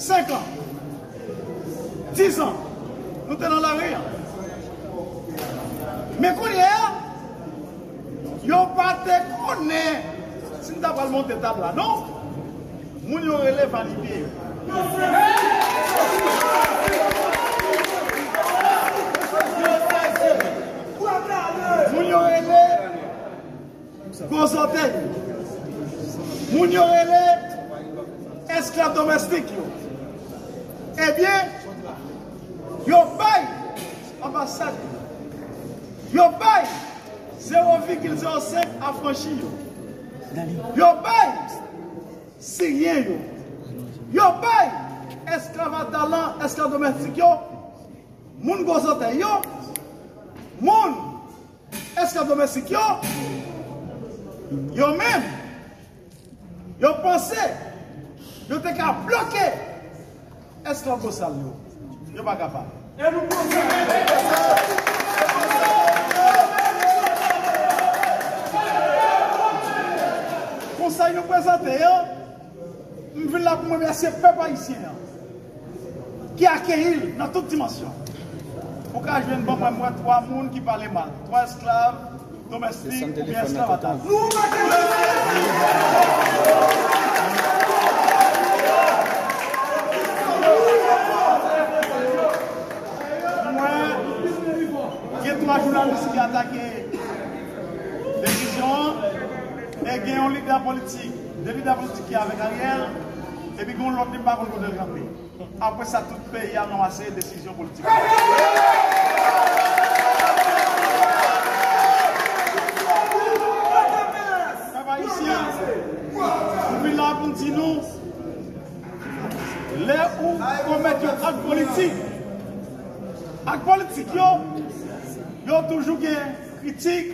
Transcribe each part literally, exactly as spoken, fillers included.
Senk an, diz an, nou te nan lari a. Men kounye a, yo pa te konnen si n ta pral monte tab la, non. Moun yo rele vanipye. Moun yo rele gwo zòtèy. Moun yo rele esklav domestik yo. Ebyen, yo bay anbasad yo. Yo bay zewo vigil zewo senk afranchi yo. Yo bay siryen yo. Yo bay esklav atalan, esklav domestik yo. Moun gwo zòtèy yo. Moun esklav domestik yo, yo menm, yo panse yo te ka bloke esklav bosal yo. Yo pa kapab. E nou konsa. Konsèy nou prezante yo, m vin la pou m remèsye pèp ayisyen an ki akeyi l nan tout dimansyon. Ou ka jwenn, ban mwen, mwen twa moun ki pale mal, twa esklav domestik oubyen esklav atalan. Mwen gen twa jounalis ki atake desizyon an, e gen yon lidè politik, de lidè politik ki avèk Ariel, epi gen yon lòt li m pa konn kote l kanpe. Apre sa, tout peyi a ranmase desizyon politik. Pèp ayisyen, nou vin la pou n di nou, lè ou komèt yon ak politik, ak politik yo, yo toujou gen kritik,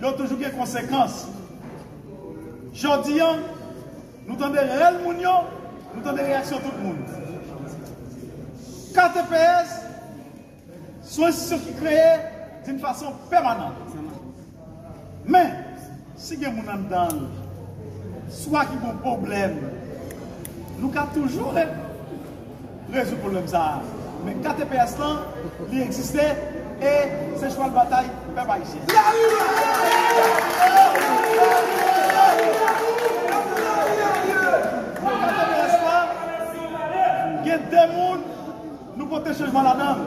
yo toujou gen konsekans. Jodi a, nou tande rèl moun yo, nou tande reyaksyon tout moun. K T P S se yon enstitisyon ki kreye d'une façon permanente. Men, si gen moun anndan l, swa ki gen pwoblèm, nou ka toujou re-, rezoud pwoblèm sa a. Men K T P S lan, li egziste e se chwal batay pèp ayisyen. K T P S la, gen de moun nou pote chanjman ladan l.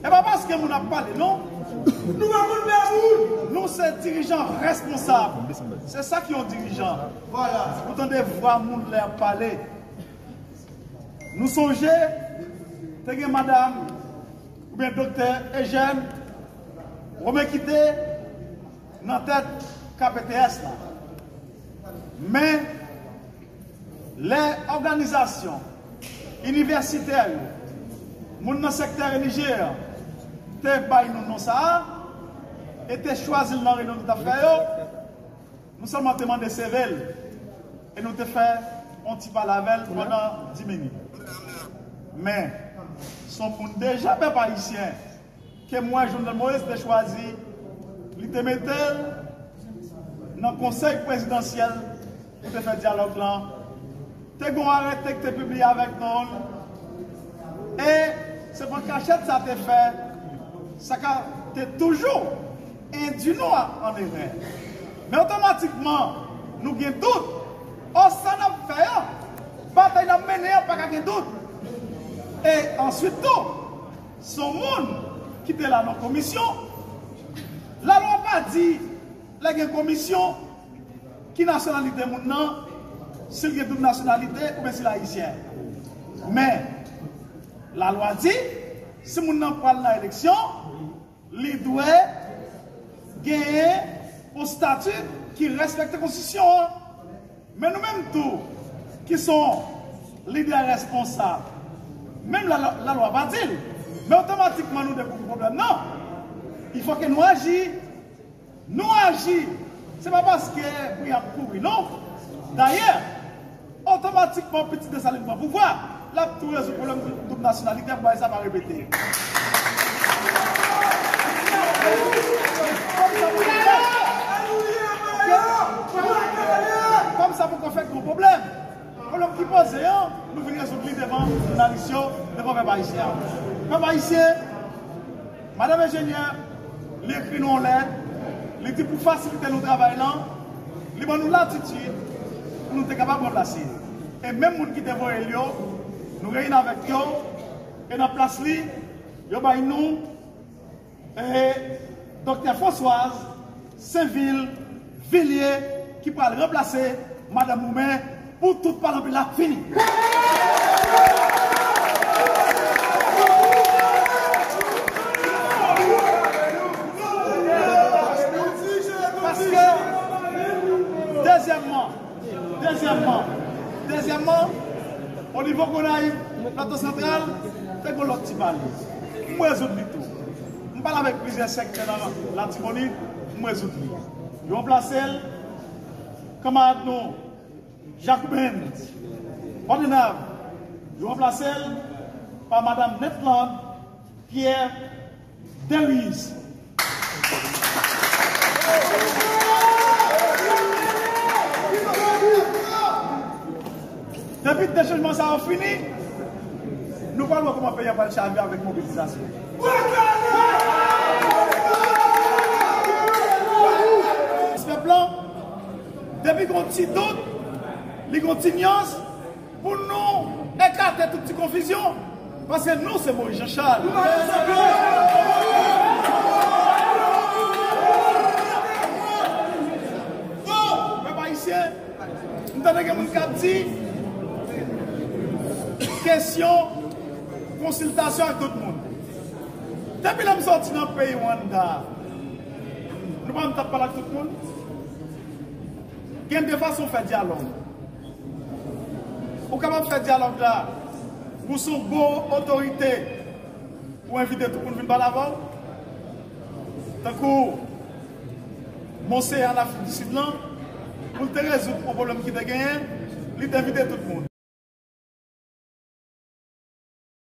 E pa paske moun ap pale, non. Nou pa konn pè moun. Nou se dirijan responsab. Se sa ki yon dirijan. Vwala. Ou tande vwa moun lè y ap pale. Nou sonje, te gen madanm oubyen doktè Ejèn Women ki te nan tèt K P T S la. Men, lè òganizasyon inivèsitè yo, moun nan sektè relijye a, te bay nou non sa a, e te chwazi l nan reyinyon nou t ap fè yo, nou sèlman te mande seve l, e nou te fè yon ti pale avè l pandan dis minit. Men, se yon moun deja, pèp ayisyen, ke m wè Jovenel Moïse te chwazi, li te mete l nan konsèy prezidansyèl pou te fè dyalòg lan. Te gen yon arete ki te pibliye avèk non l. E se pa kachèt sa te fè, sa ka te toujou endui nou a, an erè. Men otomatikman, nou gen dout, o sa n ap fè an, batay n ap mennen an pa ka gen dout. E answit tou, se yon moun ki te la nan komisyon. Lalwa pa di, lè gen komisyon, ki nasyonalite moun nan, si l gen doub nasyonalite oubyen si l ayisyen. Men, lalwa di, si moun nan pral nan eleksyon, li dwe genyen yon estati ki respekte konstitisyon an. Men nou menm tou, ki se yon lidè responsab, menm la, la, lalwa pa di l, men otomatikman nou dekouvri pwoblèm nan. Il faut que nou aji. Nou aji. Se pa paske bri ap kouri, non. Dayè, otomatikman, pitit Desalin pran pouvwa, l ap tou rezoud pwoblèm doub nasyonalite pou bagay sa pa repete. Kòm sa poko fèt, kòm sa poko fèt, gon pwoblèm. Pwoblèm Ki poze an, nou vin rezoud li devan jounalis yo, devan pèp ayisyen an. Pèp ayisyen, madanm enjenyè, li ekri nou yon lèt, li di pou fasilite nou travay lan, li ban nou latitid pou nou te kapab ranplase l. E menm moun ki te voye l yo, nou reyini avèk yo, e nan plas li, yo bay nou E Doktè Françoise Sainvil Villiers ki pral ranplase madanm Roumen pou tout palanpila fini. Paske, dezyèmman, Dezyèmman, dezyèmman, o nivo Gonayiv, Plato Santral, te gen lòt ti pale. M rezoud li tou. M pale avèk plizyè sektè nan Latibonit, m rezoud li. Yo ranplase l, kanmarad nou, Jacquebens Bordenave, yo ranplase l pa madanm Netland Pierre Deriz. Depi de chanjman sa yo fini, nou pral wè kòman peyi a pral chavire avèk mobilizasyon. Pèp lan, depi gon ti dout, li gon ti nyans, pou nou ekate tout ti konfizyon, paske nou se Moïse Jean Charles. Pèp ayisyen, m tande gen moun k ap di kesyon konsiltasyon ak tout moun. Depi lè m sòti nan peyi Rwanda, nou pa m t ap pale ak tout moun. Gen de fason fè dyalòg. Ou kapab fè dyalòg la, ou se yon gwo otorite, ou envite tout moun vin pale avè w. Tankou Monseyè an Afrik di Sid lan, pou l te rezoud yon pwoblèm ki te genyen, li te envite tout moun.